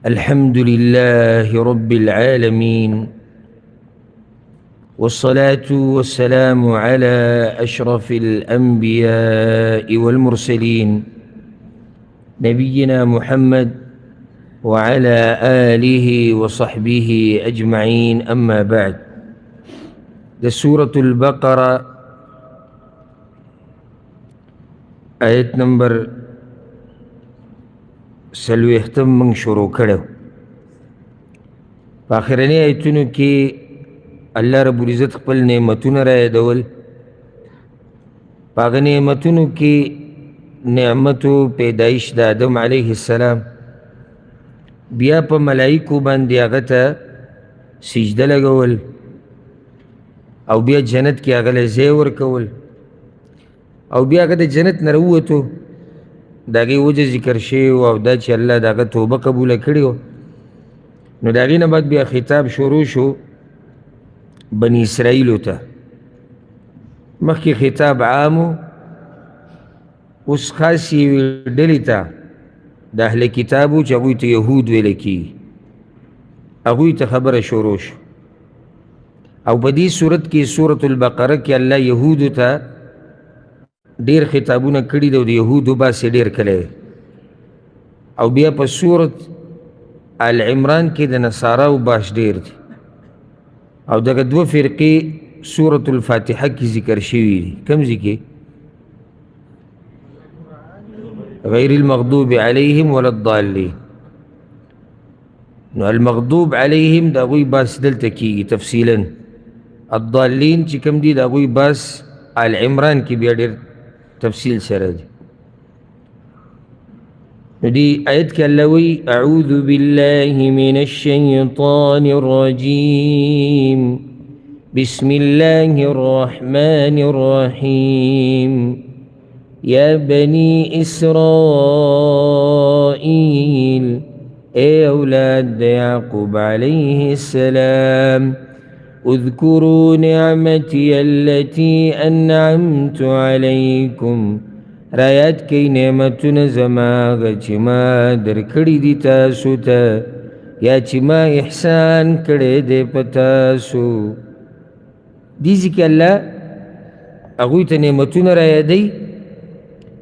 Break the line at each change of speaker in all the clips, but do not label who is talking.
الحمد لله رب العالمين، والصلاة والسلام على أشرف الأنبياء والمرسلين، نبينا محمد وعلى آله وصحبه أجمعين، أما بعد. د سورة البقرة آیت نمبر 40 موږ شروع کړو. په آخرني آیتونو کې الله رب العزت خپل نعمتونه رایادول. په هغه نعمتونو کې نعمتو پیدایش د آدم علیه السلام، بیا په ملایکو باندې هغه ته سجده لګول، او بیا جنت کې هغه له ځای ورکول، او بیا هغه د جنت نه راووتو. د هغې وجه ذکر شوی وه، او دا چې الله د هغه توبه قبوله کړې وه. نو د هغې نه بعد بیا خطاب شروع شو بني اسرائیلو ته. مخکې خطاب عام و، اوس خاصې یوې ډلې ته د اهل کتابو چې هغوی ته یهود ویل کېږي، هغوی ته خبره شروع شو. او په دې صورت کې سورة البقره کې الله یهودو ته ډېر خطابونه کړي دي، او د یهودو بحث یې ډېر کړی دی. او بیا په سورة آل عمران کې د نصاراو بحث ډېر دی. او دغه دوه فرقې سورة الفاتحه کې ذکر شوي دي. کوم ځای کې؟ غیر المغضوب علیهم ولا الضالین. نو المغضوب علیهم د هغوی بحث دلته کېږي تفصیلا. الضالین چې کوم دي د هغوی بحث آل عمران کې بیا ډېر تفصیل سره دی. نو دې آیت کې الله وایي اعوذ بالله من الشیطان الرجیم، بسم الله الرحمن الرحیم، یا بني اسرائیل، اے اولاد یعقوب علیه السلام، اذكروا نعمتي التي أنعمت عليكم، رایات کئ نعمتونه زما هغه چې ما درکړي دي تاسو ته، یا چې ما احسان کړی دی په تاسو. دې ځای کې الله هغوی ته نعمتونه رایادوي،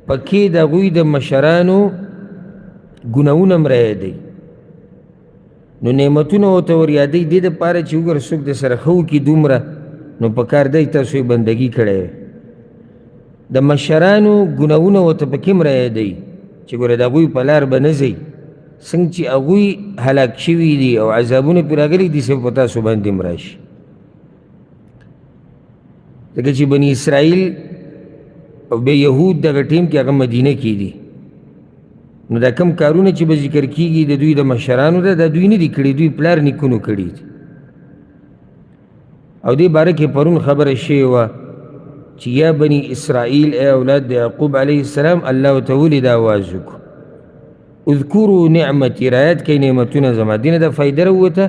پکې د هغوی د مشرانو ګناهونه هم رایادوي. نو نعمتونه ورته وریادوي دې دپاره چې وګوره څوک د سره ښه وکړي دومره، نو په کار دی تاسو یې بندګي کړی وي. د مشرانو ګناهونه ورته پکې هم رایادوي چې ګوره د هغوی په لار به نه ځئ، څنګه چې هغوی هلاک شوي دي او عذابونه پرې راغلي دي، څه په تاسو باندې هم راشي. ځکه چې بني اسرائیل او بیا یهود دغه ټیم کې هغه مدینه کې دي، نو دا کم کارونه چې به ذکر کېږي د دوی د مشرانو ده، دا دوی نه دي کړي، دوی پلار نیکونو کړي دي. او دې باره کې پرون خبره شوې وه چې یا بني اسرائیل، ای اولاد د یعقوب علیه السلام، الله ورته ولې دا اواز وکړو؟ اذکروا نعمتي، رایاد کړئ نعمتونه زما. دې نه دا فایده راووته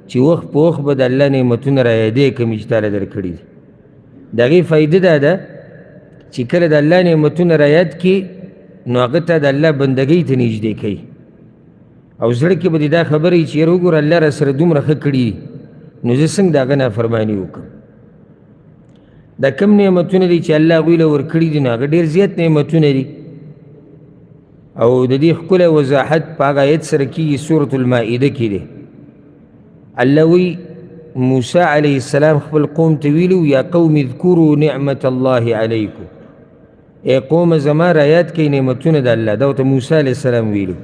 چې وخت په وخت به د الله نعمتونه رایادې کومې چې تاله درکړي دي. د هغې فایده دا ده چې کله د الله نعمتونه رایاد کړي، نو هغه ته د الله بندګۍ ته نږدې کوي، او زړه کې به دې دا خبره وي چې یاره وګوره الله را سره دومره ښه کړي، نو زه څنګه د هغه نافرماني وکړم. دا کم نعمتونه دي چې الله هغوی له ورکړي دي، نو هغه ډېر زیات نعمتونه دي. او د دې ښکلی وضاحت په هغه آیت سره کېږي سورة المائده کې دی. الله وایي موسی علیه السلام خپل قوم ته ویلي یا قوم اذکروا نعمت الله علیکم، ای قوم زما رایاد کړئ نعمتونه د الله. دا ورته موسی علیه السلام ویلي،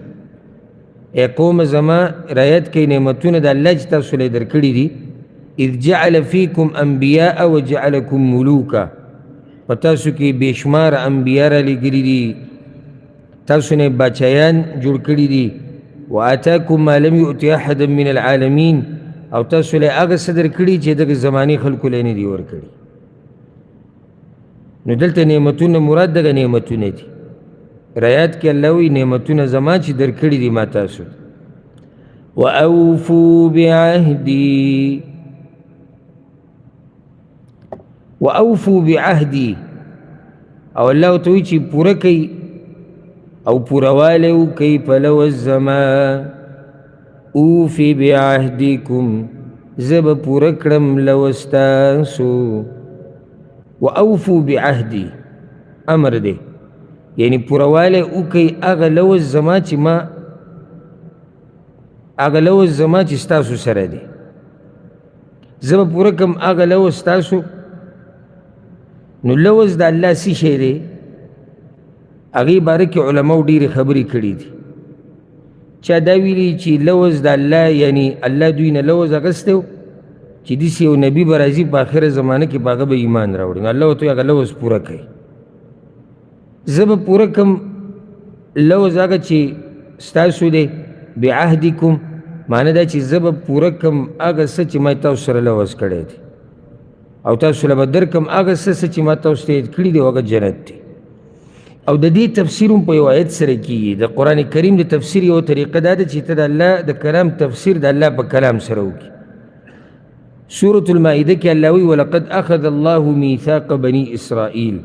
ای قوم زما رایاد کړئ نعمتونه د الله چې تاسو له درکړي دي. اذ جعل فیکم انبیاء وجعلکم ملوکا، په تاسو کې بې شماره انبیا رالیږلي دي، تاسو نه باچایان جوړ کړي دي. وآتاکم ما لم یؤت احدا من العالمین، او تاسو له هغه څه درکړي چې دغې زمانې خلکو له نه دي ورکړي. نو دلته نعمتونه مراد دغه نعمتونه دي. رایاد کې الله وایي نعمتونه زما چې درکړي دي ما تاسو ته. وأوفوا بعهدي، وأوفوا بعهدي، او الله ورته وایي چې پوره کوي او پورهوالی وکړئ په لوظ زما. اوفي بعهدکم، زه به پوره کړم لوز ستاسو. واوفو بعهدي امر دی، یعنی پورهوالی وکړئ هغه لوز زما چې ما هغه لوز زما چې ستاسو سره دی، زه به پوره کړم هغه لوز ستاسو. نو لوز د الله څه شی دی؟ هغې باره کې علماو ډېرې خبرې کړي دي. چا دا ویلي چې لوز د الله، یعنی الله دوی نه لوز اخیستی و چې داسې یو نبي به راځي په آخره زمانه کې، په هغه به ایمان راوړي، نو الله ورته هغه لوز پوره کوي. زه به پوره کړم لوز هغه چې ستاسو دی، بعهدکم، معنی دا چې زه به پوره کړم هغه څه چې ما تاسو سره لوز کړی دی، او تاسو له به درکړم هغه څه چې ما تاسو ته یاد کړي دي، او هغه جنت دی. او د دې تفسیر هم په یو آیت سره کېږي. د قرآن کریم د تفسیر یوه طریقه دا ده چې ته د الله د کلام تفسیر د الله په کلام سره وکړي. سورة المائده کې الله وایي ولقد اخذ الله میثاق بني اسرائیل،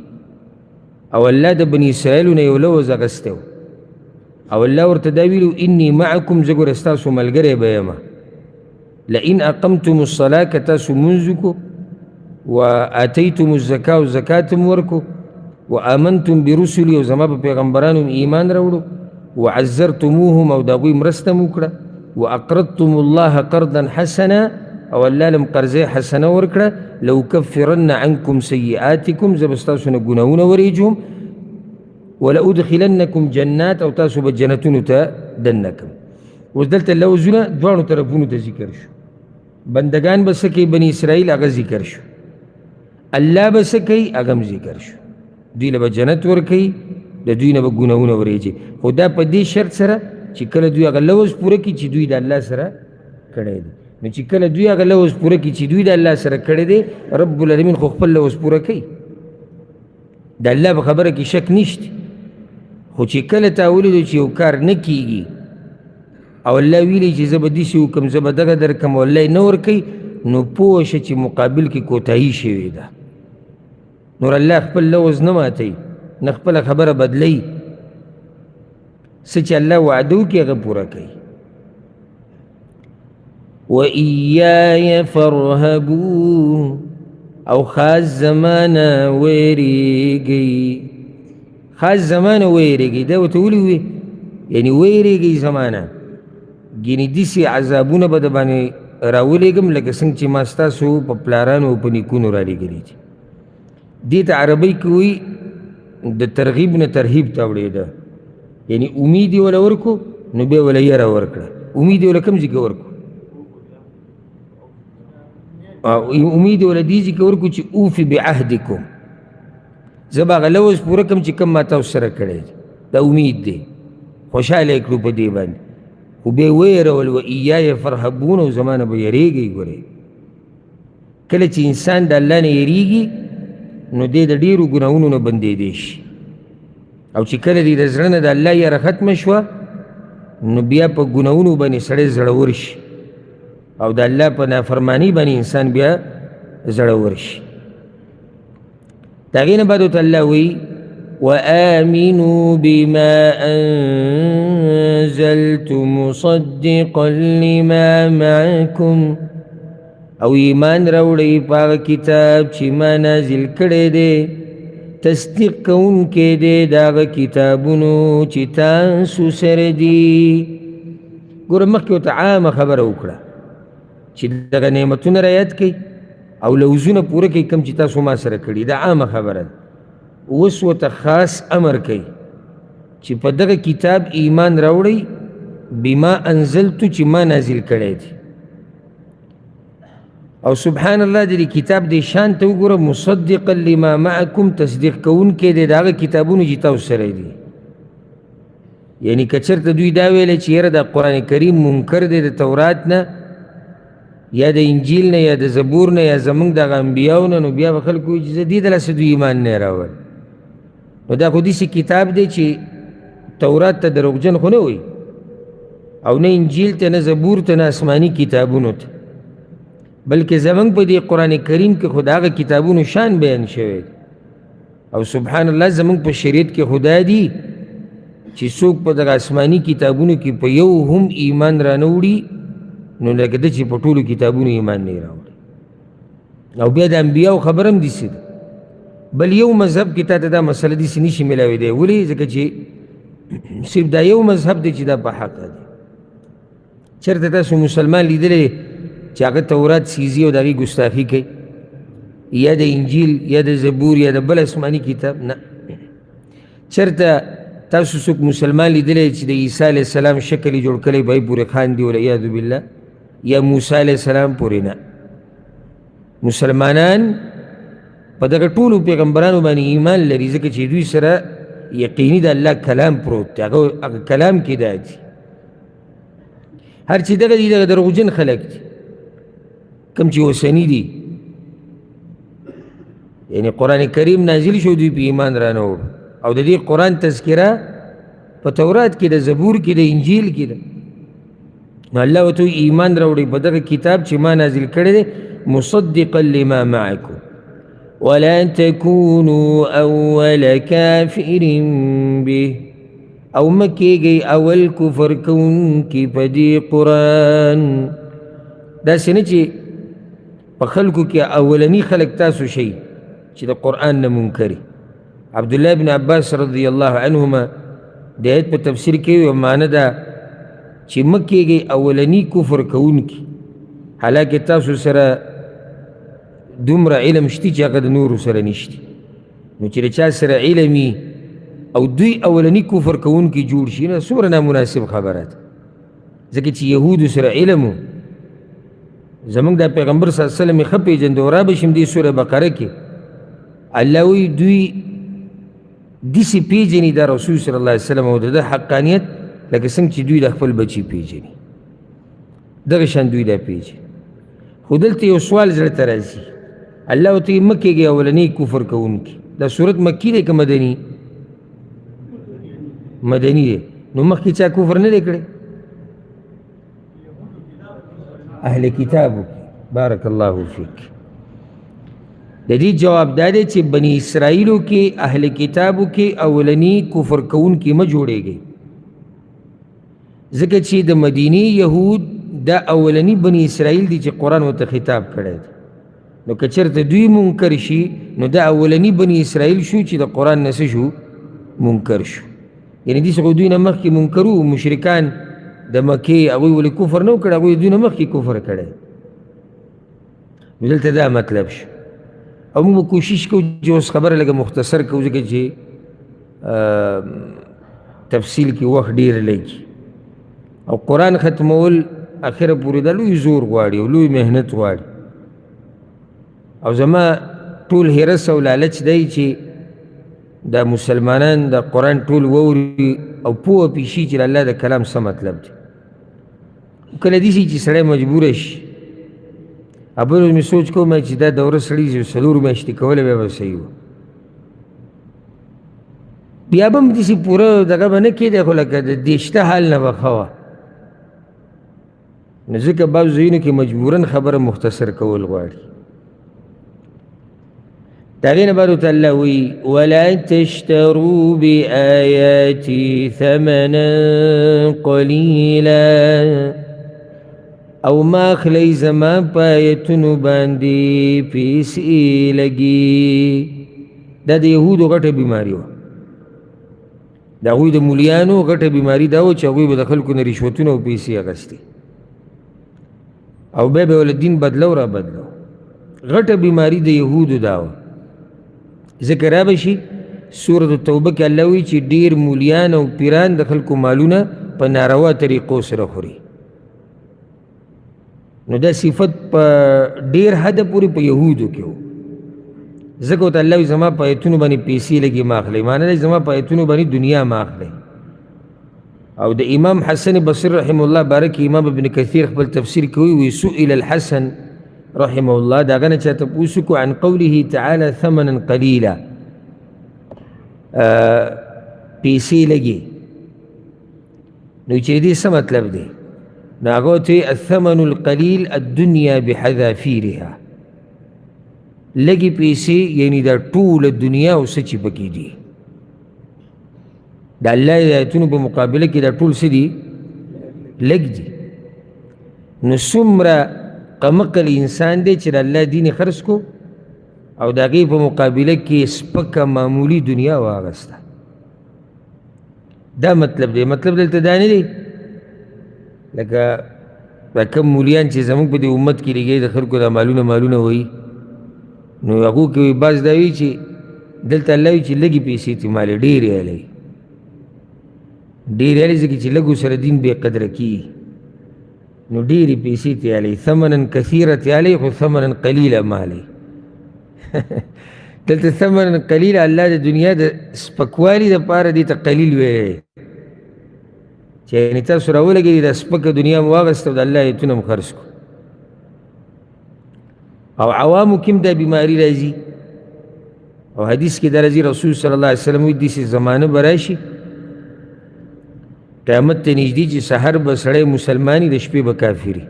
او الله د بني اسرائیلو نه یو لوز اخیستی و، او الله ورته دا ویلو انی معکم، زه ګوره ستاسو ملګری به یم، لئن اقمتم الصلاة، که تاسو لمونځ وکړو، وآتیتم الزکاة، او زکات هم ورکړو، وآمنتم برسلي، او زما په پیغمبرانو هم ایمان راوړو، وعزرتموهم، او د هغوی مرسته مو وکړه، واقرضتم الله قرضا حسنا، او الله لم قرضې حسنه ورکړه، لأکفرن عنکم سیئاتکم، زه به ستاسو نه ګناهونه ورېجوم، ولأدخلنکم جنات، او تاسو به جنتونو ته دننه کړم. اوس دلته لوزونه دواړو طرفونو ته ذکر شو. بندګان به څه کوي؟ بني اسرائیل هغه ذکر شو. الله به څه کوي؟ هغه هم ذکر شو. دوی له به جنت ورکوي، د دوی نه به ګناهونه ورېجي، خو دا په دې شرط سره چې کله دوی هغه لوز پوره کړي چې دوی د الله سره کړی دی. نو چې کله دوی هغه لوز پوره کړي چې دوی د الله سره کړی دی، رب العالمین خو خپل لوز پوره کوي، د الله په خبره کې شک نشته. خو چې کله تا ولیدو چې یو کار نه کیږي او الله ویلي چې زه به داسې وکړم، زه به دغه درکړم، او الله یې نه ورکوي، نو پوه شه چې مقابل کې کوتاهي شوې ده. نور الله خپل لوز نه ماتوي، نه خپله خبره بدلوي، څه چې الله وعده وکړي هغه پوره کوي. وإياي فارهبون، او خاص زمانه ویریږئ. خاص زمانه ویریږئ، دا ورته ولې وي؟ یعنی ویریږئ زمانه، ګینې داسې عذابونه به د باندې راولېږم لکه څنګه چې ما ستاسو په پلارانو او په نیکونو رالیږلي دي. دې ته عربۍ کې وایي د ترغیب نه ترهیب ته اوړېده، یعنی امید یې وله ورکړو نو بیا وله یره ورکړه. امید یې وله کوم ځای کې ورکړو؟ امید یې وله دې ځای کې ورکړو چې اوفي بعهدکم، زه به هغه لوظ پوره کړم چې کوم ما تاسو سره کړی دی. دا امید دی، خوشحاله یې کړو په دې باندې، خو بیا یې ویرول و ایای فرهبون، او زما نه به یریږئ. ګورئ کله چې انسان د الله نه یریږي نو دی د ډېرو ګناهونو نه بندېدی شي، او چې کله دی د زړه نه د الله یره ختمه شوه نو بیا په ګناهونو باندې سړی زړور شي، او د الله په نافرمانی باندې انسان بیا زړور شي. د هغې نه بعد ورته الله وایي وآمنوا بما أنزلت مصدقا لما معكم، او ایمان راوړئ په هغه کتاب چې ما نازل کړی دی، تصدیق کوونکی دی د هغه کتابونو چې تاسو سره دي. ګوره مخکې ورته عامه خبره وکړه چې دغه نعمتونه رعایت کړئ او لوزونه پوره کړئ کوم چې تاسو ما سره کړي، دا عامه خبره ده. اوس ورته خاص امر کوي چې په دغه کتاب ایمان راوړئ، بما انزلتو چې ما نازل کړی دی. او سبحان الله د دې کتاب دې شان ته وګوره، مصدقا لما معکم، تصدیق کوونکی دی د هغه کتابونو چې تاسو سره دي. یعنی که چېرته دوی دا ویلی چې یاره دا قرآن کریم منکر دی د تورات نه یا د انجیل نه یا د زبور نه یا زموږ دغه انبیاو نه، نو بیا به خلکو وایي چې زه دې دلاسه دوی ایمان نه راوړ. نو دا خو داسې کتاب دی چې تورات ته دروغجن خو نه وایي، او نه انجیل ته، نه زبور ته، نه آسماني کتابونو ته، بلکې زموږ په دې قرآن کریم کې خو د هغه کتابونو شان بیان شوی دی. او سبحان الله زموږ په شریعت کې خدا دی چې څوک په دغه آسماني کتابونو کې په یو هم ایمان رانه وړي نو لکه ده چې په ټولو کتابونو ایمان نه راوړی. او بیا د انبیاو خبره هم داسې ده. بل یو مذهب کې تا ته دا مسله داسې نشي میلاوېدی. ولې؟ ځکه چې صرف دا یو مذهب دی چې دا په حقه دی. چېرته تاسو مسلمان لیدلی چې هغه تورات سیزي او د هغې ګستاخي کوي، یا د انجیل یا د زبور یا د بل آسماني کتاب؟ نه. چېرته تاسو څوک مسلمان لیدلی چې د عیسی علیه السلام شکل یې جوړ کړی په هغې پورې خاندي والعیاذ بالله، یا موسی علیه السلام پورې؟ نه. مسلمانان په دغه ټولو پیغمبرانو باندې ایمان لري، ځکه چې دوی سره یقیني د الله کلام پروت دی، هغه کلام کې دا دي. هر چې دغه دي دغه دروغجن خلک دي کوم چې اوسني دي، یعنی قرآن کریم نازل شو دوی په ایمان رانه وړو، او د دې قرآن تذکره په تورات کې ده، زبور کې ده، انجیل کې ده. نو الله ورته وایي ایمان راوړئ په دغه کتاب چې ما نازل کړی دی، مصدقا لما معکم ولا تكونوا اول کافر به، او مه کېږئ اول کفر کوونکي په دې قرآن. داسې نه چې په خلکو کې اولني خلک تاسو شئ چې د قرآن نه منکري. عبدالله بن عباس رضی الله عنهما د آیت په تفسیر کې یو معنی ده چې مه کېږئ اولني کفر کوونکي، حالانکه تاسو سره دومره علم شتي چې هغه د نورو سره نشتي. نو چې د چا سره علم وي او دوی اولني کفر کوونکي جوړ شي، نو څومره نامناسب خبره ده. ځکه چې یهودو سره علم و، زموږ دا پیغمبر صلی الله علیه وسلم یې ښه پېژنده. را به شم دې سوره بقره کې الله وایي دوی داسې پېژني دا رسول صلی الله علیه وسلم او د ده حقانیت لکه څنګه چې دوی د خپل بچي پېژني، دغه شان دوی دا پېژني. خو دلته یو سوال زړه ته راځي، الله ورته وایي مه کېږئ اولنی کفر کوونکي. دا سورت مکي دی که مدني؟ مدني دی. نو مخکې چا کفر نه دی کړی؟ اهل کتابو کې. بارک الله فیک. د دې جواب دا دی چې بني اسرائیلو کې اهل کتابو کې اولنی کفر کوونکي مه جوړېږئ، ځکه چې د مدینې یهود دا اولنی بني اسرائیل دي چې قرآن ورته خطاب کړی دی. نو که چېرته دوی منکر شي نو دا اولنی بني اسرائیل شو چې د قرآن نه څه شو؟ منکر شو. یعنې داسې خو دوی نه مخکې منکر وو، مشرکان د مکې هغوی ولې کفر نه و کړی، هغوی دوی نه مخکې کفر کړی. نو دلته دا مطلب شو. او موږ به کوشش کوو چې اوس خبره لږه مختصر کوو، ځکه چې تفصیل کې وخت ډېر لګي، او قرآن ختمول اخره پورې دا لوی زور غواړي او لوی محنت غواړي. او زما ټول حرص او لالچ دی چې دا مسلمانان د قرآن ټول واوري او پوه پې شي چې د الله د کلام څه مطلب دی. کله داسې چې سړی مجبوره شي، بل ورځ مې سوچ کوم چې دا دوره سړي چې څلور میاشتې کولی بیا به صحیح وه، بیا به هم داسې پوره دغه به نه کېدی، خو لکه د دې شته حال نه به ښه وه. نو ځکه بعضو ځایونو کې مجبوراً خبره مختصر کول غواړي. د هغې نه بعد ورته الله وایي ولا تشتروا بآیاتي ثمنا قلیلا، او ما اخلئ زما په آیتونو باندې پیسې لګي. دا د یهودو غټه بیماري وه، د هغوی د مولیانو غټه بیماري دا وه چې هغوی به د خلکو نه رشوتونه او پیسې اخیستې، او بیا به یې له دین بدلو را بدلو. غټه بیماري د یهودو دا وه. ځکه را به شي سورة التوبه کې الله وایي چې ډېر مولیان او پیران د خلکو مالونه په ناروا طریقو سره خوري. نو دا صفت په ډېر حده پورې په یهودو کې و. ځکه ورته الله وایي زما په آیتونو باندې پیسې لږې مه اخلئ، معنی دا زما په آیتونو باندې دنیا مه اخلئ. او د امام حسن بصري رحمه الله باره کې امام ابن کثیر خپل تفسیر کوي، وایي سئل الحسن رحمه الله، د هغه نه چا تپوس وکړو عن قوله تعالی ثمنا قلیلا، پیسې لږې، نو چې دې څه مطلب دی؟ نو هغه ورته وایي الثمن القلیل الدنیا بحذافیرها، لږې پیسې یعنی دا ټوله دنیا او څه چې پکې دي. د الله د آیتونو په مقابله کې دا ټول څه دي؟ لږ دي. نو څومره قمقل انسان دی چې د الله دین یې خرڅ کړو او د هغې په مقابله کې سپکه معمولي دنیا واغسته. دا مطلب دی. مطلب دلته دا نه دی لکه دا کوم مولیان چې زموږ په دې امت کې لګوي د خلکو دا مالونه مالونه وایي، نو هغو کې وایي بعض دا وایي چې دلته الله وایي چې لږې پیسې ترې مالې ډېرې الوي، ډېرې الوي ځکه چې لږو سره دین بې قدره کېږي، نو ډېرې پیسې ترې الوي، ثمنا کثیره ترې الوي خو ثمنا قلیله مالې. دلته ثمنا قلیله الله د دنیا د سپکوالي دپاره دې ته قلیل ویلی چې یعنې تاسو راولګېدئ دا سپکه دنیا مو واخیسته او د الله ایتونه مو خرڅ کړو. او عوامو کې هم دا بیماري راځي، او حدیث کې دا راځي رسول صلی الله علیه وسلم وایي داسې زمانه به راشي قیامت ته نږدې چې سحر به سړی مسلماني د شپې به کافري،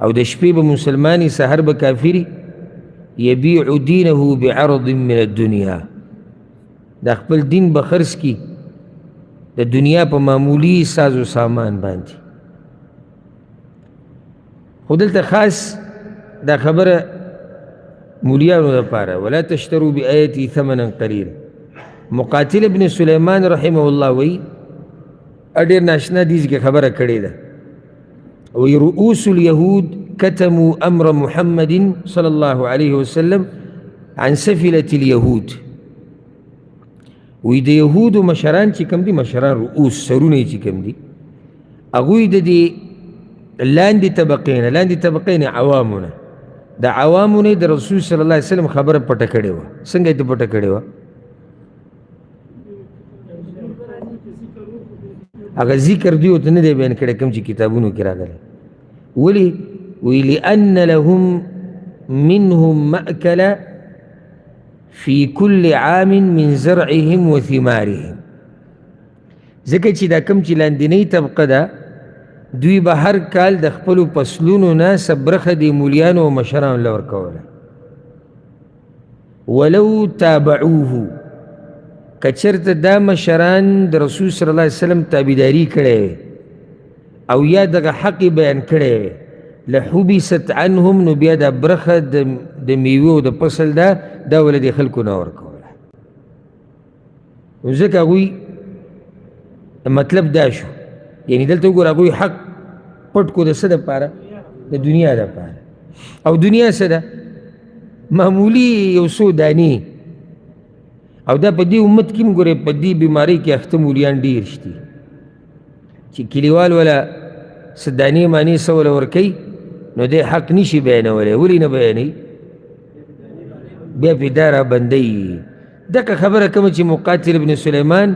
او د شپې به مسلماني سحر به کافري، یبیع دینه بعرض من الدنیا، دا خپل دین به خرڅ کړي د دنیا په معمولي ساز و سامان باندې. خو دلته خاص دا خبره مولیانو دپاره، ولا تشتروا بآیتي ثمنا قلیلا. مقاتل ابن سلیمان رحمه الله وایي، ډېر ناشنا حدیث کې خبره کړې ده، وایي رؤوس اليهود كتموا أمر محمد صلى الله عليه وسلم عن سفلة اليهود. وایي د یهودو مشران چې کوم دي، مشران رؤوس سرونه یې چې کوم دي، هغوی د دې لاندې طبقې نه، لاندې طبقې نه عوامو نه، د عوامو نه د رسول صلی الله علیه وسلم خبره پټه کړې وه. څنګه یې ته پټه کړې وه؟ هغه ذکر دوی ورته نه دی بیان کړی کوم چې کتابونو کې راغلی. ولې؟ وایي لأن لهم منهم مأکل في كل عام من زرعهم وثمارهم. ځکه چې دا کوم چې لاندینۍ طبقه ده دوی به هر کال د خپلو فصلونو نه څه برخه د مولیانو او مشرانو له ورکوله. ولو تابعوه، که چېرته دا مشران د رسول صلی الله علیه وسلم تابعداري کړې وي او یا دغه حق یې بیان کړی وي، لحبست عنهم، نو بیا دا برخه د میوو او د فصل ده دا وله د خلکو نه ورکوله. نو ځکه هغوی مطلب دا شو، یعنې دلته وګوره هغوی حق پټ کړو د څه دپاره؟ د دنیا دپاره. او دنیا څه ده؟ معمولي یو څو دانې. او دا په دې امت کې هم ګورې په دې بیمارۍ کې اخته مولیان ډېر شتي چې کلیوال وله څه دانې مانې څه وله ورکوي، نو دی حق نشي بیانولی. ولې نه بیانوي؟ بیا پرې دا رابندوي. دغه خبره کومه چې مقاتل ابن سلیمان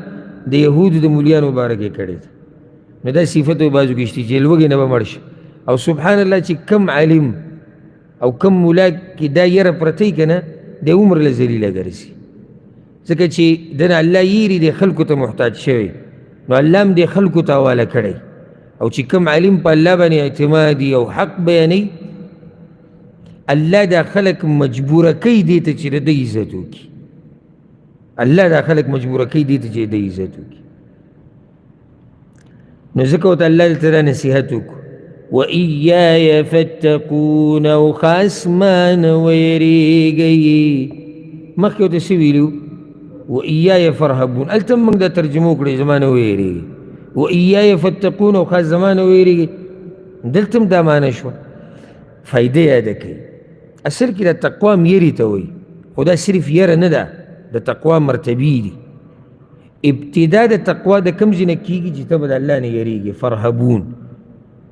د یهودو د مولیانو باره کې کړې ده، نو دا صفت په بعضو کې شته چې لوږې نه به مړ شي. او سبحان الله چې کم عالم او کم مولا کې دا یره پرته وي که نه، دی عمر له ذلیله ګرځي، ځکه چې دنه الله یېري دی خلکو ته محتاج شوی، نو الله هم دې خلکو ته حواله کړی. او چې کم عالم په الله باندې اعتماد او حق بیانوي، الله دا خلک مجبوره کوي دې ته چې د ده عزت وکړي. الله دا خلک مجبوره کوي دې ته چې د ده عزت وکړي. نو ځکه ورته الله دلته دا نصیحت وکړو، وإیای فاتقون، او خاص ما نه ویرېږئ. مخکې ورته څه ویلي وو؟ وإیای فارهبون. هلته هم موږ دا ترجمه وکړې، زما نه ویرېږئ. وإیای فاتقون، او خاص زما نه ویرېږئ، دلته هم دا معنی شوه. فایده یاده کوي. اصل کې د تقوا هم یرې ته وایي، خو دا صرف یره نه ده، د تقوا مرتبې دي. ابتدا د تقوا د کوم ځای نه کېږي؟ چې ته به د الله نه یرېږې، فرهبون.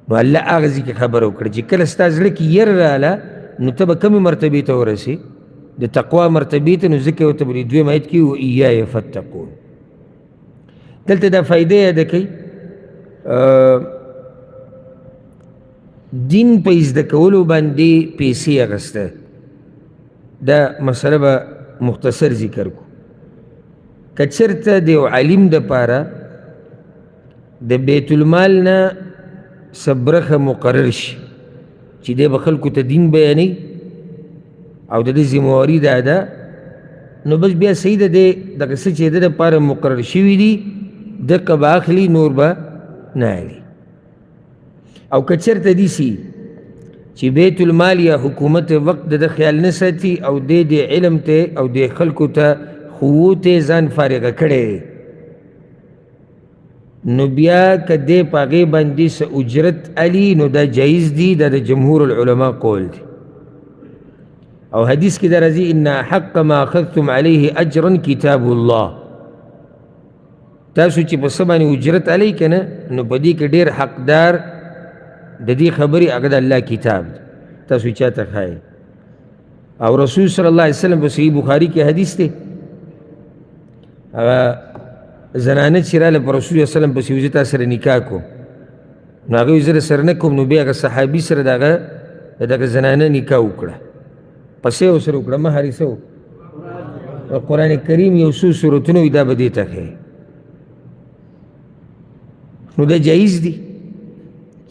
نو الله هغه ځای کې خبره وکړه چې کله ستا زړه کې یره راله، نو ته به کومې مرتبې ته ورسې؟ د تقوا مرتبې ته. نو ځکه ورته په دې دویم آیت کې وایای فاتقون. دلته دا فایده یاده کوي، دین په زده کولو باندې پیسې اخیسته. دا مسله به مختصر ذکر کړو. که چېرته د یو عالم دپاره د بیت المال نه څه برخه مقرر شي چې دی به خلکو ته دین بیانوي او د دې ذمهواري دا ده، نو بس بیا صحیح ده، دی دغه څه چې د ده دپاره مقرر شوي دي دقه به اخلي، نور به نه اخلي. او که چېرته داسې چې بیت المال یا حکومت وقت د ده خیال نه ساتي او دی دې علم ته او دې خلکو ته ښوو ته ځان فارغه کړی دی، نو بیا که دی په هغې باندې څه اجرت الي نو دا جایز دی، دا د جمهور العلماء قول دی. او حدیث کې دا راځي ان حق ما اخذتم علیه اجرا کتاب الله، تاسو چې په څه باندې اجرت الئ که نه نو په دې کې ډېر حقدار د دې خبرې هغه د الله کتاب دی، تاسو چا ته ښایئ. او رسول صلی الله علیه وسلم په صحیح بخاري کې حدیث دی، هغه زنانه چې راله په رسول الله وسلم پسې وځي تا سره نکاح کوم، نو هغه وایي زه سره نه کوم، نو بیا هغه صحابي سره د هغه د دغه زنانه نکاح وکړه، پسې یې ورسره وکړه، مهر یې څه و؟ قرآن کریم یو څو سورتونه وي دا به دې ته ښیي. نو دا جایز دی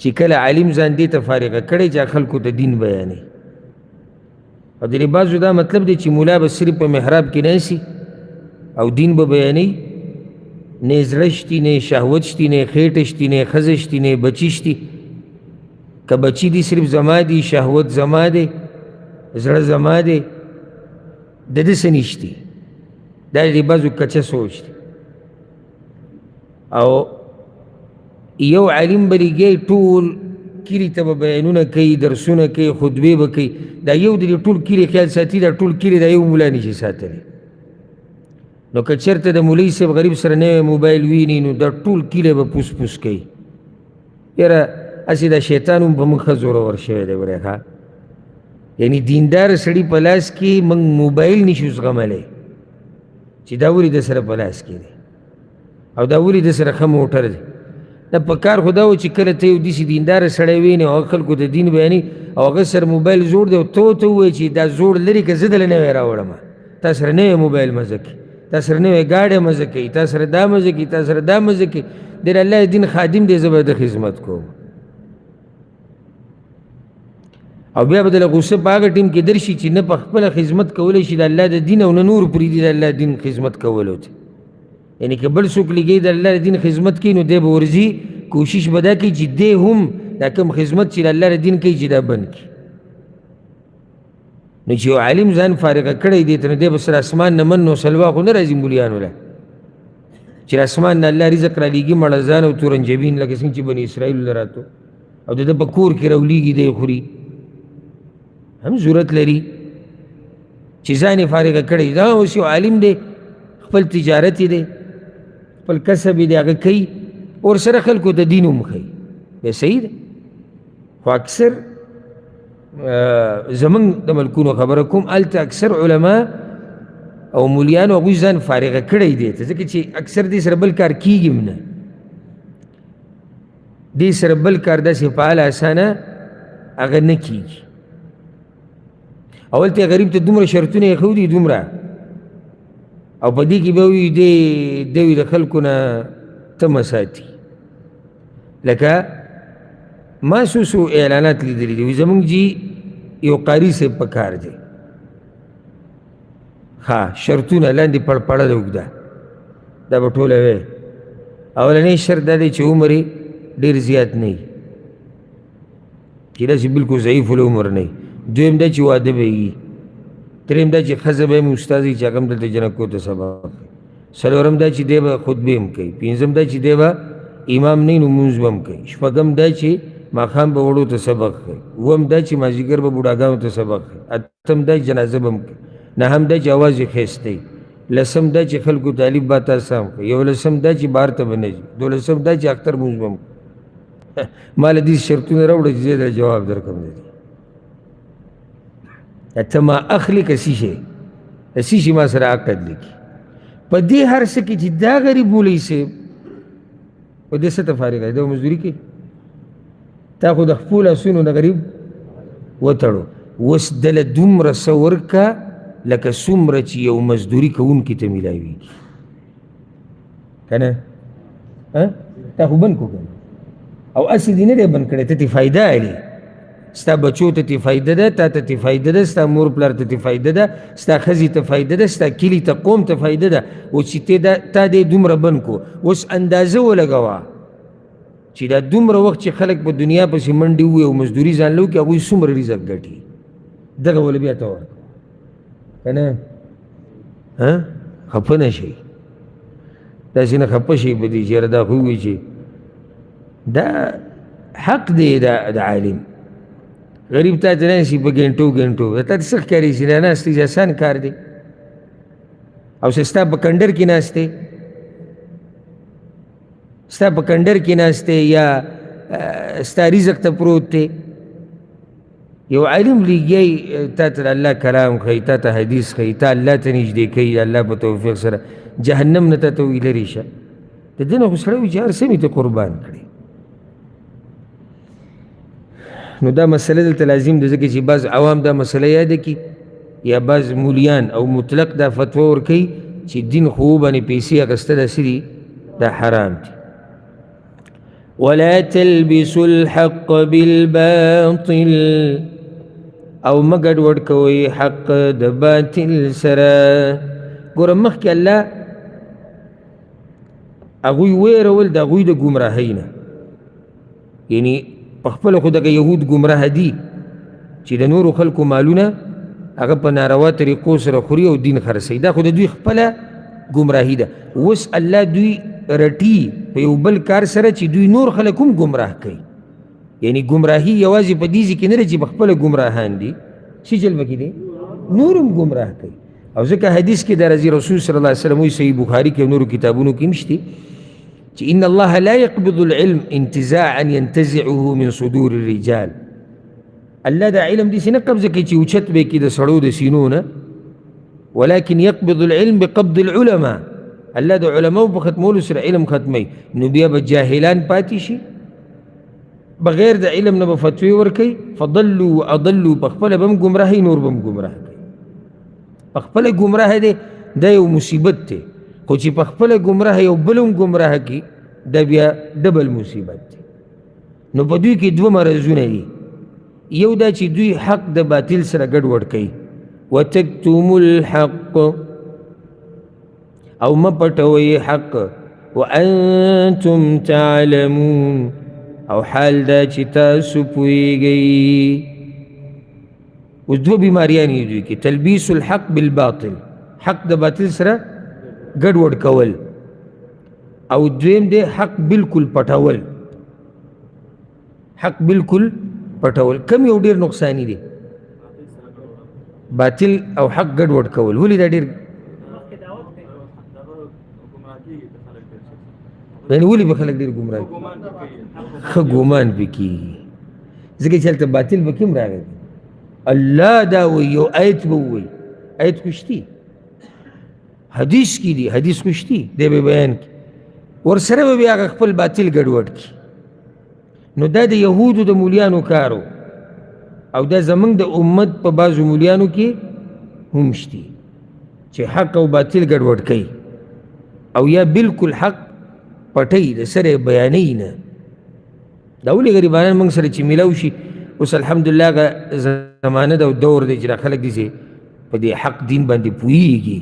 چې کله عالم ځان دې ته فارغه کړی چې خلکو ته دین بیانوي. او د دې بعضو دا مطلب دی چې مولا به صرف په محراب کې ناسي او دین به بیانوي، نه یې زړه شتي، نه یې شهوت شتي، نه یې خېټه شتي، نه یې ښځه شتي، نه یې بچي شتي. که بچي دي صرف زما دي، شهوت زما دی، زړه زما دی، د ده څه نشتي. دا د دې بعضو کچه سوچ دی. او یو عالم به لګی ټول کلي ته به بیانونه کوي، درسونه کوي، خطبې به کوي، دا یو د دې ټول کلي خیال ساتي، دا ټول کلي دا یو ملا نشي ساتلی. نو که چېرته د مولوي صاحب غریب سره نوی موبایل ویني نو دا ټول کلی به پوس پوس کوي. یاره هسې دا شیطان هم په موږ ښه زورور شوی دی ورې، ښه یعنی دیندار سړي په لاس کې موږ موبایل نشو زغملی چې دا ولې د سره په لاس کې دی او دا ولې د سره ښه موټر دی. دا په کار خو دا و چې کله ته یو داسې دیندار سړی وینې او هغه خلکو ته دین بیانوي او هغه سره موبایل زوړ دی او ته ورته ووایې چې دا زوړ لرې که زه دله نوی راوړم، تا سره نوی موبایل مزه کوي، تا سره نوی ګاډی مزه کوي، تا سره دا مزه کوي، تا سره دا مزه کوي، دی د الله دین خادم دی، زه به د خدمت کوم. او بیا به دله غوسه په هغه ټیم کې درشي چې نه په خپله خدمت کولی شي د الله د دین او نه نور پرېږدي د الله دین خدمت کولو ته. یعنی که بل څوک لګي د الله د دین خدمت کوي نو دی به ورځي کوشش به دا کوي چې دی هم دا کوم خدمت چې د الله د دین کوي چې دا بند کړي. نو چې یو عالم ځان فارغه کړی دی ته نو دی به سره اسمان نه من نو سلوا خو نه راځي مولیانو له چې اسمان نه الله رزق رالیږي مړزان او تورنجبین لکه څنګه چې بني اسرائیل له راتو او د ده په کور کې راولیږي دی خوري، هم ضرورت لري چې ځان یې فارغه کړی. دا اوس یو عالم دی، خپل تجارت یې دی، خپل کسب یې دی، هغه کوي ورسره خلکو ته دین هم ښیي، بیا صحیح ده. خو اکثر زمونږ د ملکونو خبره کوم، هلته اکثر علما او مولیانو هغوی ځان فارغه کړی دی، ځکه چې اکثر دې سره بل کار کېږي هم نه، دې سره بل کار داسې فعال اسانه هغه نه کېږي. اول ته غریب ته دومره شرطونه ایښودي دومره، او په دې کې به وي دی دوی د خلکو نه تمه ساتي. لکه ما څو څو اعلانات لیدلي دي، زموږ جي یو قاري صاحب په کار دی، ښه شرطونه لاندې پړپړه ده اوږده، دا به ټوله وی. اولنی شرط دا دی چې عمر یې ډېر زیات نه وي، چې داسې بلکل ضعیف العمر نه وي. دویم دا چې واده به وي. دریم دا چې ښځه به هم استاد وي چې هغه هم دلته جنکو ته سبق کوي. څلورم دا چې دی به خطبې هم کوي. پنځم دا چې دی به امام نه نو لمونځ به هم کوي. شپږم دا چې ماښام به وړو ته سبق کوي. اووم دا چې مازدیګر به بوډاګانو ته سبق کوي. اتم دا چې جنازه به هم کوي. نهم دا چې اواز یې ښایسته وي. لسم دا چې خلکو ته الف با تا سم کوي. یولسم دا چې بهر ته به نه ځي. دولسم دا چې اختر لمونځ به هم کوي. ما له دې شرطونه راوړه چې زه درته جواب درکړم. د دې ته ما اخلي که څه شی، د څه شي ما سره عقد لیکي. په دې هر څه کې چې دا غریب مولوي صاحب په دې څه ته فارغ دی، دا مزدوري کوي، تا خو د خپلو لاسونو نه غریب وتړو. اوس دله دومره څه ورکړه لکه څومره چې یو مزدوري کوونکي ته میلاویږي که نه؟ تا خو بند کړو که نه؟ او هسې دې نه دی بند کړی، ته ترې فایده اخلې، ستا بچو ته ترې فایده ده، تا ته ترې فایده ده، ستا مور پلار ته ترې فایده ده، ستا ښځې ته فایده ده، ستا کلي ته قوم ته فایده ده. اوس چې تا دې دومره بند کړو، اوس اندازه ولګوه چې دا دومره وخت چې خلک په دنیا پسې منډې ووهي او مزدوري ځان له وکړي، هغوی څومره رزق ګټي، دغه وله بیا ته ورکوه که نه؟ خفه نه شئ، داسې نه خفه شئ په دې چې یاره دا خو ووایي چې دا حق دی د عالم. غریب تا ته ناست په ګنټو ګنټو، تا ته څه ښکاري چې دا ناست دی اسان کار دی، او څه ستا په کنډر کې ناست دی، ستا په کنډر کې ناست دی یا ستا رزق ته پروت دی. یو عالم لګیای تا ته الله کلام ښیي، تا ته حدیث ښیي، تا الله ته نږدې کوي، الله په توفیق سره جهنم نه تا ته وایي لرې شه. د دې نه خو سړی وایي چې هر څه مې ته قربان کړې. نو دا مسله دلته لازم ده، ځکه چې بعض عوام دا مسله یاده کړي یا بعض مولیان او مطلق دا فتوا ورکوي چې دین خو باندې پیسې اخیستل داسې دي، دا حرام دي. ولا تلبسوا الحق بالباطل، او مه ګډوډ کوئ حق د باطل سره. ګوره مخکې الله هغوی ویرول د هغوی د ګمراهۍ نه، یعنی په خپله خو دغه یهود ګمراه دي چې د نورو خلکو مالونه هغه په ناروا طریقو سره خوري او دین خرڅوي، دا خو د دوی خپله ګمراهي ده. اوس الله دوی رټي په یو بل کار سره چې دوی نور خلک هم ګمراه کوي. یعنی ګمراهي یوازې په دې ځای کې نه ده چې په خپله ګمراهان دي، څه چل پکې دی، نور هم ګمراه کوي. او ځکه حدیث کې د راځي رسول صلی الله علیه وسلم وایي، صحیح بخاري کې او نورو کتابونو کې هم شته چې ان الله لا يقبض العلم انتزاعا ينتزعه من صدور الرجال. الله دا علم داسې نه قبضه کوي چې اوچت به یې کړي د سړو د سینو نه، ولكن يقبض العلم بقبض العلماء. الله د علماو په ختمولو سره علم ختموي، نو بیا به جاهلان پاتې شي، بغیر د علم نه به فتوې ورکوي، فضلوا واضلوا، په خپله به هم ګمراهي، نور به هم ګمراه کوي. په خپله ګمراه دی، دا یو مصیبت دی، خو چې په خپله ګمراه یو بل هم ګمراه کړي، دا بیا ډبل مصیبت دی. نو په دوی کې دوه مرضونه دي، یو دا چې دوی حق د باطل سره ګډوډ کوي، وتکتم الحق، او مه پټوئ حق، وانتم تعلمون، او حال دا چې تاسو پوهېږئ. اوس دوه بیماریانې دي دوی کې، تلبیس الحق بالباطل، حق د باطل سره ګډوډ کول، او دویم دی حق بالکل پټول. حق بالکل پټول کم یو ډېر نقصاني دی، باطل او حق ګډوډ کول. ولې دا ډېر؟ یعنې ولې به خلک ډېر ګمراه کېږي؟ ښه ګمان پې کېږي، ځکه چې هلته باطل به کوم راغی. الله دا وایي، یو آیت به ووایي، آیت خو شتي، حدیث کې دی، حدیث خو شتي، دی به بیان کړي، ورسره به بیا هغه خپل باطل ګډوډ کړي. نو دا د یهودو د مولیانو کار و، او دا زموږ د امت په بعضو مولیانو کې هم شتي چې حق او باطل ګډوډ کوي، او یا بالکل حق پټوي، د سره یې بیانوي نه. دا ولې غریبانان موږ سره چې میلاو شي، اوس الحمدلله هغه زمانه ده او دور دی چې دا خلک داسې په دې حق دین باندې پوهېږي،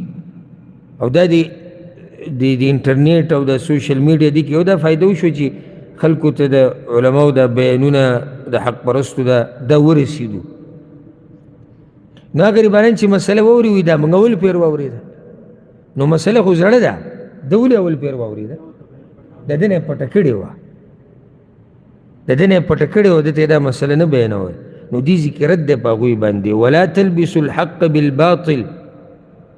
او دا د انټرنیټ او د سوشل میډیا دې کې یو دا فایده وشوه چې خلکو ته د علماو دا بیانونه د حق پرستو دا ورسېدو. نو هغه غریبانان چې مسله واوري وایي دا موږ اول پېر واورېده، نو مسله خو زړه ده، ده ولې اول پېر واورېده؟ د ده نه یې پټه کړې وه، د ده نه یې پټه کړې وه، ده ته یې دا مسله نه بیانول. نو دې ځای کې رد دی په هغوی باندې، ولا تلبسوا الحق بالباطل،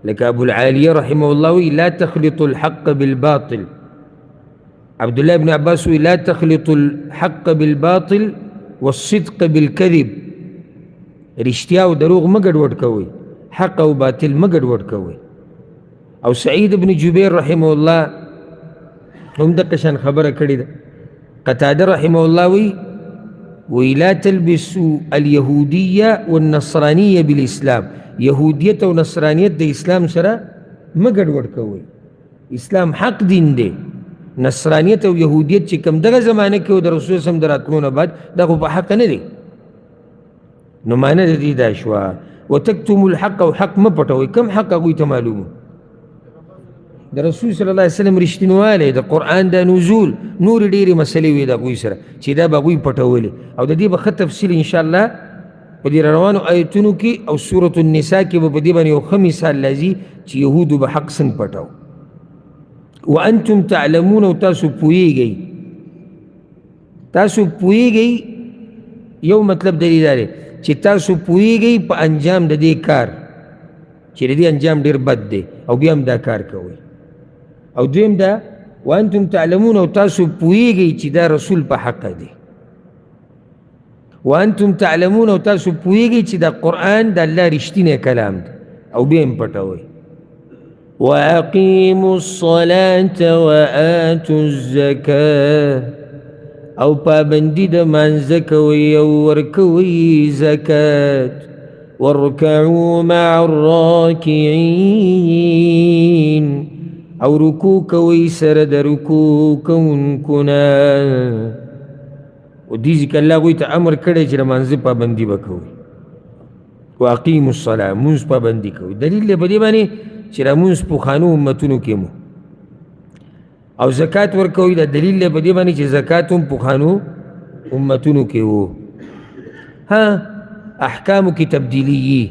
لکه ابو العالیه رحمه الله وایي لا تخلطوا الحق بالباطل، عبد الله بن عباس وایي لا تخلطوا الحق بالباطل والصدق بالكذب، رښتیا او دروغ مه ګډوډ کوئ، حق او باطل مه ګډوډ کوئ. او سعید بن جبیر رحمه الله هم دقه شان خبره کړې ده. قتاده رحمه الله وایي وایي لا تلبسوا اليهودية والنصرانية بالإسلام، یهودیت او نصرانیت د اسلام سره مه ګډوډ کوئ، اسلام حق دین دی. نصرانیت او یهودیت چې کوم دغه زمانه کې و د رسول سم د راتلو نه بعد، دا خو په حق نه دی. نو معنی د دې دا شوه وتکتم الحق، او حق مه پټوئ. کوم حق هغوی ته معلوم؟ د رسول صلی الله علیه وسلم رښتینوالی، د قرآن د نزول، نورې ډېرې مسلې وې د هغوی سره چې دا به هغوی پټولې. او د دې به ښه تفصیل انشاءالله په دې روانو آیتونو کې او سورة النساء کې به په دې باندې یو ښه مثال راځي چې یهودو به حق څنګه پټاو. وانتم تعلمون، او تاسو پوهېږئ، تاسو پوهېږئ. یو مطلب د دې دا دی چې تاسو پوهېږئ په انجام د دې کار چې د دې انجام ډېر بد دی او بیا هم دا کار کوئ. او دویم دا وانتم تعلمون، او تاسو پوهېږئ چې دا رسول په حقه دی. وانتم تعلمون، او تاسو پوهېږئ چې دا قرآن د الله رښتینی کلام دی او بیا هم پټوئ. وأقیموا الصلاة وآتوا الزکاة، او پابندي د مانځه کوئ او ورکوئ زکات. وارکعوا مع الراکعین، او رکوع کوئ سره د رکوع کوونکو نه. او دې ځای کې الله هغوی ته امر کړی چې د مانځه پابندي به کوئ. واقیموا الصلاة، مونځ پابندي کوئ. دلیل دی په دې باندې چې د مونځ پخوانو امتونو کې مو. او زکات ورکوئ، دا دلیل دی په دې باندې چې زکات هم پخوانو امتونو کې وو. ها احکامو کې تبدیلي یي،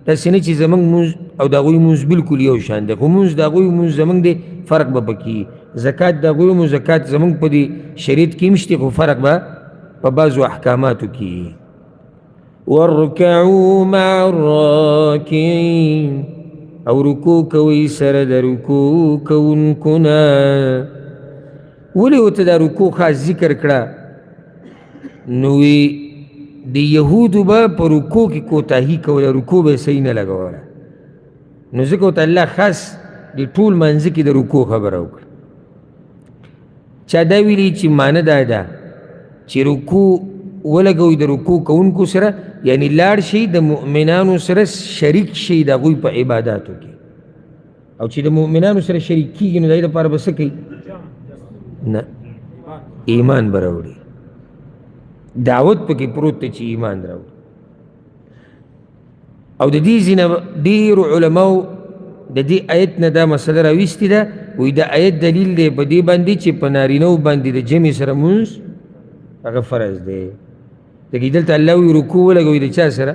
داسې نه چې زموږ مونځ او د هغوی مونځ بالکل یو شان دی، خو مونځ د هغوی مونځ زموږ دی فرق به پکې وي. زکات د هغوی مو زکات زموږ په دې شریعت کې هم شته، خو فرق به په بعضو احکاماتو کې وي. وارکعوا مع الراکعین، او رکوع کوئ سره د رکوع کوونکو نه. ولې ورته دا رکوع خاص ذکر کړه؟ نو د یهودو به په رکوع کې کوتاهي کوله، رکوع به یې صحیح نه لګوله، نو ځکه ورته الله خاص د ټول مانځه کې د رکوع خبره وکړه. چا دا ویلي چې معنی دا ده چې رکوع ولګوئ د رکوع کوونکو سره، یعنی لاړ شئ د مؤمنانو سره شریک شئ د هغوی په عباداتو کې. او چې د مؤمنانو سره شریک کېږي نو د هغې دپاره به څه کوي؟ نه، ایمان به راوړي. دعوت پکې پروت دی چې ایمان راوړي. او د دې ځینې ډېرو علماو د دې آیت نه دا مسله راویستې ده، وایي دا آیت دلیل دی په دې باندې چې په نارینهو باندې د جمع سره مونځ هغه فرض دی. ځکه دلته الله وایي رکوع ولګوئ د چا سره؟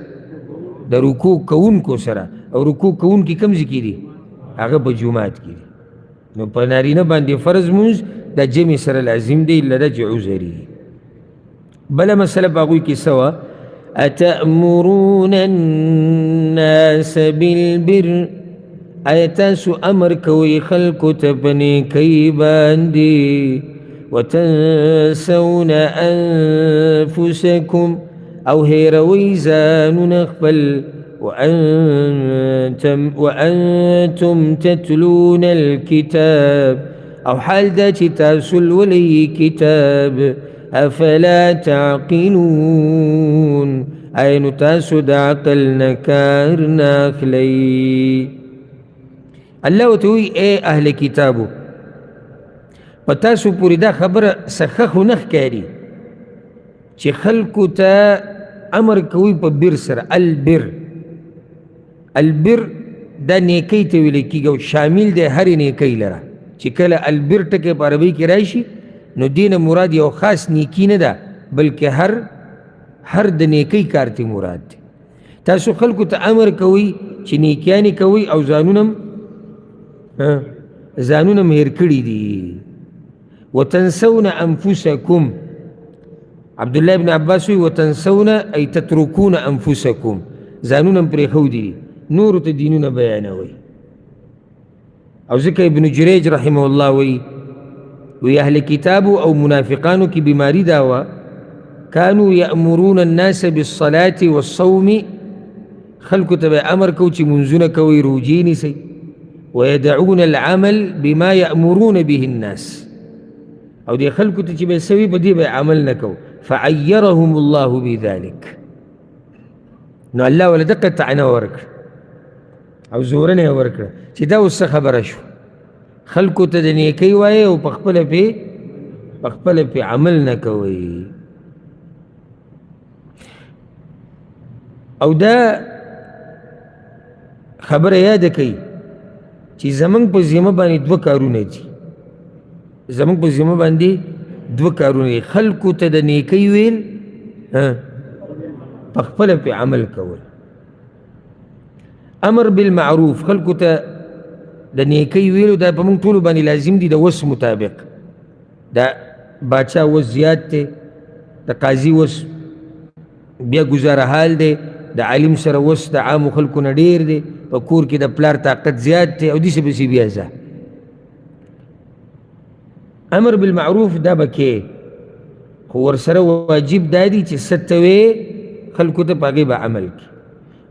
د رکوع کوونکو سره. او رکوع کوونکي کوم ځای کې دي؟ هغه په جومات کې دي. نو په نارینه باندې فرض مونځ د جمع سره لازم دی، الا دا چې عذر وي. بله مسله په هغوی کې څه وه؟ اتأمرون الناس بالبر، آیا تاسو امر کوئ خلکو ته په نیکۍ باندې؟ وتنسون انفسکم، او هېروئ ځانونه خپل. وأنتم تتلون الكتاب، او حال دا چې تاسو لولئ کتاب. افلا تعقلون، آیا نو تاسو د عقل نه کار نه اخلئ؟ الله ورته وایي ای اهل کتابو، په تاسو پورې دا خبره څه ښه خو نه ښکاري چې خلکو ته امر کوئ په بر سره. البر، البر دا نیکۍ ته ویل کېږي او شامل دی هرې نیکۍ لره. چې کله البر ټکی په عربۍ کې راشي نو دې نه مراد یو خاص نیکي نه ده، بلکې هر د نیکۍ کار ته مراد دی. تاسو خلکو ته امر کوئ چې نیکیانې کوئ او ځانونه هم هېر کړي دي. وتنسون انفسکم، عبدالله ابن عباس وایي وتنسون ای تترکون انفسکم، ځانونه هم پرېښودي دي، نورو ته دینونه بیانوئ. او ځکه ابن جریج رحمه الله وایي، وی اهل کتابو او منافقانو کې بیماری دا وه، کانو یأمرون الناس بالصلاة والصوم، خلکو ته به امر کو چې مونځونه کوئ، روژې نیسئ. ويدعون العمل بما يأمرون به الناس، او دې خلکو ته چې به څه وي په دې به عمل نه کو. فعیرهم الله بذلك، نو الله وله دقه طعنه ورکړه او زورنه یې ورکړه چې دا اوس څه خبره شو، خلکو ته د نیکۍ وایې او په خپله پې عمل نه کوئ. او دا خبره یاده کوي چې زمونږ په ذمه باندې دوه کارونه دي، زمونږ په ذمه باندې دوه کارونه دي، خلکو ته د نیکۍ ویل، په خپله پرې عمل کول. امر بالمعروف، خلکو ته د نیکۍ ویلو دا په موږ ټولو باندې لازم دي د وس مطابق. د باچا وس زیات دی، د قاضي وس بیا ګزاره حال دی، د عالم سره وس د عامو خلکو نه ډېر دی، په کور کې د پلار طاقت زیات دی، او داسې پسې بیا ځه. امر بالمعروف دا به کې، خو ورسره واجب دا دی چې څه ته وې خلکو ته په هغې به عمل کړي.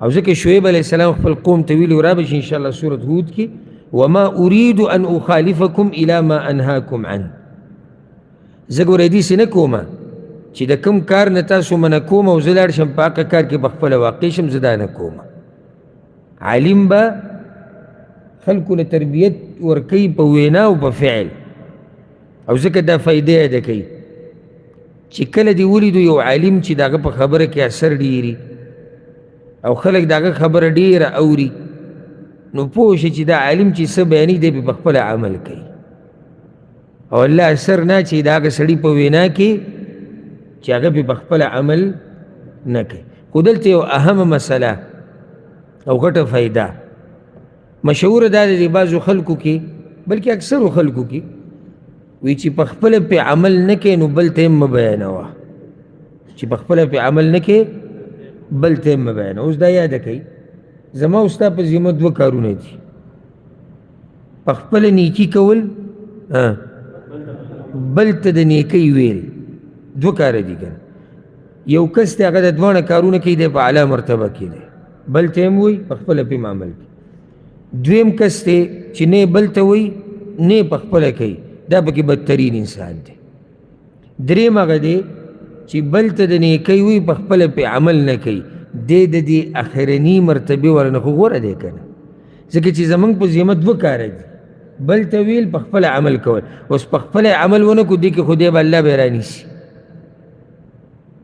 او ځکه شعیب علیه السلام خپل قوم ته ویلي، را به شي انشاءالله سورت هود کې، وما اريد ان اخالفکم الی ما انهاکم عنه. زه ګوره داسې نه کومه چې د کوم کار نه تاسو منع کوم او زه لاړ شم په هغه کار کې په خپله واقع شم، زه دا نه کومه. عالم به خلکو له تربیت ورکوي په وینا او په فعل. او ځکه دا فایده یاده کوي چې کله دې ولیدو یو عالم چې د هغه په خبره کې اثر ډېري او خلک د هغه خبره ډېره اوري، نو پوه شي چې دا عالم چې څه بیانوي دی په خپله عمل کوي. او الله اثر نه چې د هغه سړي په وینا کې چې هغه پرې په خپله عمل نه کوي. خو دلته یو اهمه مسله او غټه فایده مشهوره دا ده بعضو خلکو کې، بلکې اکثرو خلکو کې، وی چې په خپله پرې عمل نه کوې نو بل ته یې مه بیانوه، چې په خپله پرې عمل نه کوې بل ته یې مه بیانوه. اوس دا یاده کوي، زما او ستا په ذمه دوه کارونه دي، په خپله نیکي کول، بل ته د نیکۍ ویل، دوه کاره دي که نه. یو کس دی هغه د دواړه کارونه کوي، دی په اعلی مرتبه کې دی، بل ته هم وایي، په خپله پرې هم عمل کوي. دویم کس دی چې نه یې بل ته وایي نه یې په خپله کوي، دا پکې بدترین انسان دی. دریم هغه دی چې بل ته د نیکۍ وایي، په خپله پرې عمل نه کوي، دی د دې اخرني مرتبې والا نه خو غوره دی که نه، ځکه چې زموږ په ذمه دوه کاره دي، بل ته ویل، په خپله عمل کول. اوس په خپله عمل ونه کړو، دې کې خو دی به الله به یې رانیسي،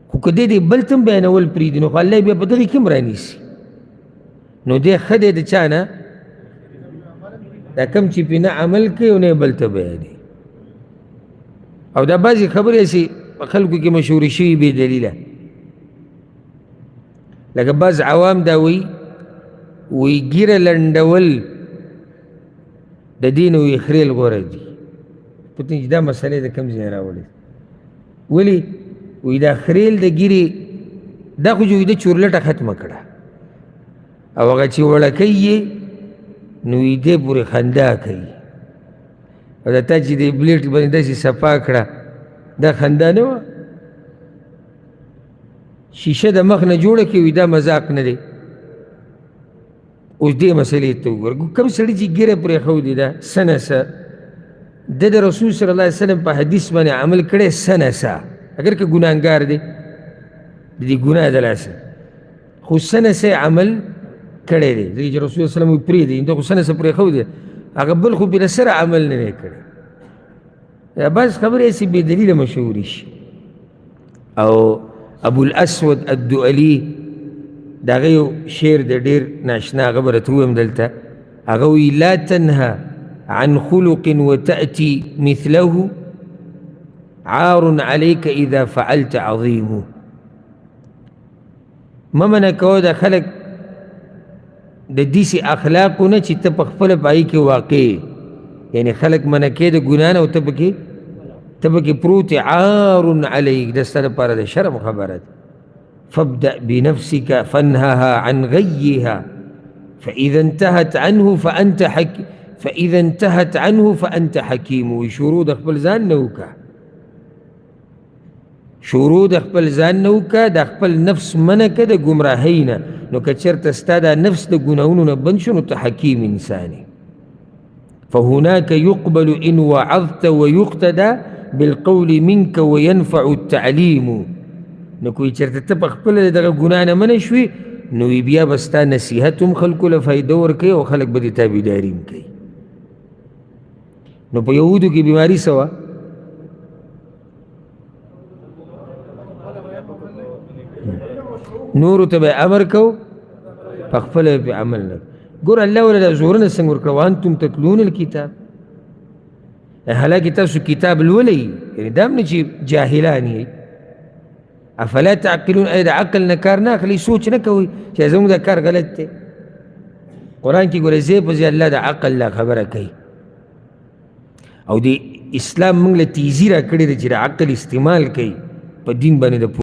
خو که دی دې بل ته هم بیانول پرېږدي نو خو الله یې بیا په دغې کې هم رانیسي. نو دی ښه دی د چا نه؟ دا کوم چې پرې نه عمل کوي او نه یې بل ته بیانوي. او دا بعضې خبرې هسې په خلکو کې مشهورې شوي بې دلیله، لکه بعض عوام دا وایي، وایي ږیره لنډول د دې نه وایي خریل غوره دي. پوه چې دا مسئله د کوم ځای راوړې؟ ولې وایي دا خریل د ږیرې دا خو چې وایي د چورلټه ختمه کړه، او هغه چې وړکوي یې نو وایي دی پورې خندا کوي، او دا تا چې د بلیټ باندې داسې صفا کړه دا خندا نه وه، شیشه د مخ نه جوړه کړي، وایي دا مذاق نه دی. اوس دې مسئلې ته وګوره، کوم سړي چې ږیره پرېښودې ده څه نه څه، ده د رسول صلی الله علیه وسلم په حدیث باندې عمل کړی څه نه څه، اګر که ګناهګار دی د دې ګناه د لاسه، خو څه نه څه عمل کړی دی، ځکه چې رسول صلی الله علیه وسلم یې پرېږدي، ده خو څه نه څه پرېښودې، هغه بل خو پرې سره عمل نه دی کړی. دا بعض خبرې هسې بې دلیله مشهورې شي. او ابو الاسود الدؤلي د هغه یو شعر دی ډېر ناشنا، هغه به راته ووایم دلته. هغه وایي لا تنهى عن خلق وتأتي مثله عار عليك إذا فعلت عظيم. مه منع کوه د خلک د داسې اخلاقو نه چې ته په خپله په هغې کې واقع، یعنې خلک منع کوې د ګناه نه او ته پکې پروت یې، عار علیک، دا ستا دپاره د شرم خبره ده. فابدأ بنفسك فانهها عن غيها فإذا انتهت عنه فأنت حك فإذا انتهت عنه فأنت حكيم. شروع د خپل ځان نه وکړه، شروع د خپل ځان نه وکړه، د خپل نفس منع کړه د ګمراهۍ نه، نو که چېرته ستا دا نفس د ګناهونو نه بند شو نو ته حکیم انسان یې. فهناك يقبل إن وعظت ويقتدى بالقول منك وينفع التعليم. نو کوی چېرته ته په خپله د دغه ګناه نه منع شوې نو بیا به ستا نصیحت هم خلکو له فایده ورکوي او خلک به دې تابعداري هم کوي. نو په یهودو کې بیماري څه وه؟ نورو ته به امر کو، په خپله یې پرې عمل نه. ګوره الله وله دا زورونه څنګه ورکړه، وانتم تتلون الکتاب، حالانکه تاسو کتاب لولئ، یعنې دا هم نه چې جاهلان یئ. افلا تعقلون، ایا د عقل نه کار نه اخلئ، سوچ نه کوئ چې زموږ دا کار غلط دی؟ قرآن کې ګوره ځای په ځای الله د عقل لا خبره کوي، او د اسلام موږ له تیزي راکړې ده چې د عقل استعمال کوي په دین باندې د